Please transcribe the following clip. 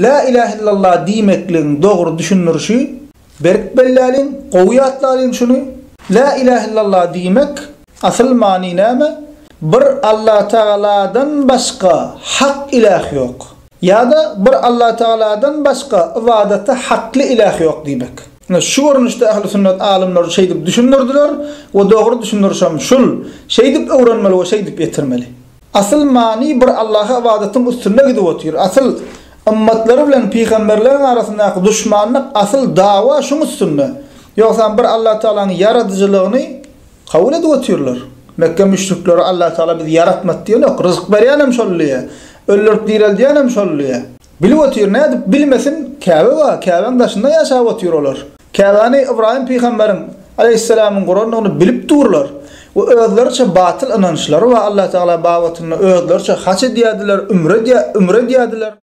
Lä ilähe illallah diýmekligiň dogry düşündirişi, berk belläliň, gowy ýatlalyň şuny, Lä ilähe illallah diýmek, asyl many näme? Bir Allatagaladan başga hak iläh ýok. Ýa-da bir Allatagaladan başga ybadata hakly iläh ýok diýmek. Ine şu görnüşde ähli sünnet alymlary şeýdip düşündirdiler we dogry düşündirişem şul. Şeýdip öwrenmeli we şeýdip ýetirmeli. Asyl many bir Allaha ybadatyň üstünde gidip otyr. Asyl ymmatlary bilen pygamberleriň arasyndaky duşmanlyk asyl dawa şuň üstünde. Ýogsam bir Allatagalanyň ýaradyjylygyny kabul edip otyrlar. Mekge müşrikleri Allatagala bizi ýaratmady diýenok. Ryzk berýänem şol diýýär. Öldürip direldýänem şol diýýär. Bilip otyr, nädip bilmesin, Käbe bar, Käbäň daşynda ýaşap otyr olar. Käbäni Ybraýym pygamberiň, aleýhissalamyň, gurandygyny bilip durlar. We özleriçe batyl ynançlary bar, Allatagala babatynda özleriçe haç edýärdiler, ümre edýärdiler.